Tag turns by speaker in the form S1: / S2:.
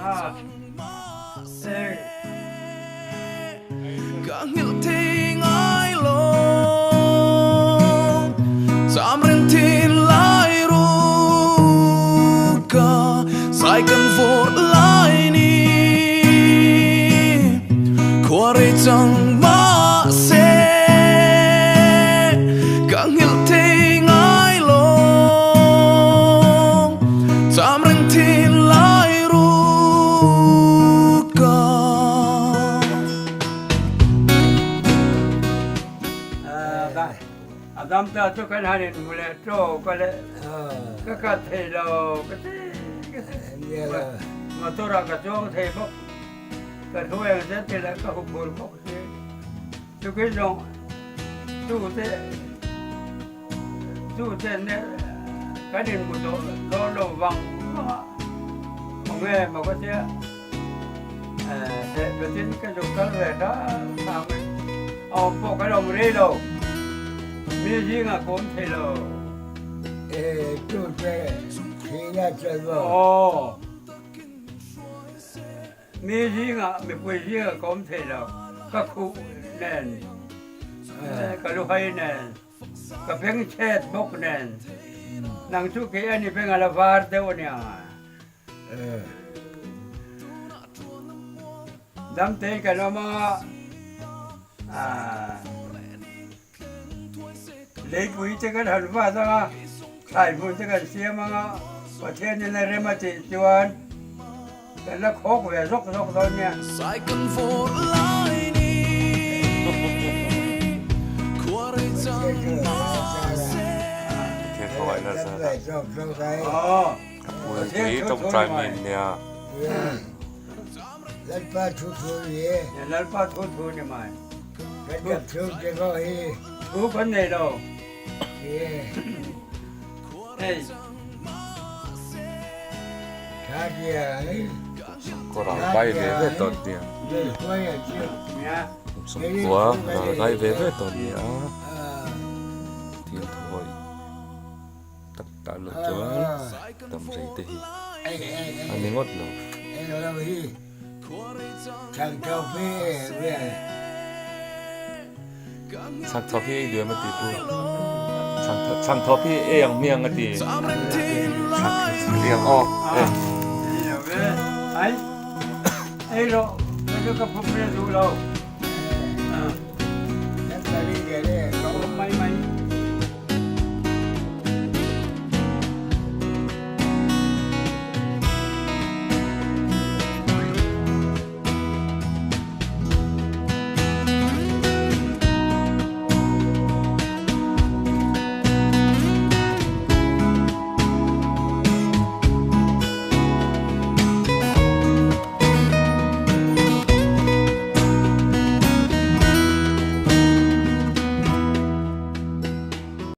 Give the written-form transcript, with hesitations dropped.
S1: Ka nghilh thei ngai lo Cham reng thin lai ru ka Sai kan vawr lai ni Khua rei chang mahse Ka nghilh thei ngai lo Cham reng thin lai ru ka.
S2: A dam ta chu kan han in hmu leh ṭaw ka leh ka kal thei lo ka ti ka ti. Motor ah ka chuang thei bawk ka thu eng zet ti leh ka huphur bawk si. Chukin zawng tute tute ne kan in hmu tawh dawn lo vang vang a khawnge maw ka tia Pathian ka zuk kal ve hram hram in a awm pawh kan awm rei lo mi zingah ka awm thei lo.
S3: Tute thihna chawlh
S2: aw. Mi zingah mipui zingah ka awm thei lo, ka khuh nen, ka luhai nen, ka bengchhet bawk nen, nang chu kei a ni beng a la var deuh a nia. Damtein kan awm a, Leipui te kan han vat ang a, thlai hmun te kan siam ang a, Pathianin a rem a tih chuan kan la khawk ve zawk zawk dawn nia.
S3: Lalpa thu thu ni e.
S2: Lalpa thu thu ni mai.
S3: Kan dap chhung te pawh hi.
S2: Thu kan nei lo. Hei.
S3: Tha tia hei.
S4: Kawr ang kai ve ve tawh nia. Sawmkua ral kai ve ve tawh nia. Thil thawi tak tak loh chuan dam rei te hi a ni ngawt lo. Chhak thawp hi ei duh em a ti pu. Chhak thawp hi ei ang hmiang a ti. Chhak liang aw e.
S2: Ai ei lo ka chu ka phup vel duh lo.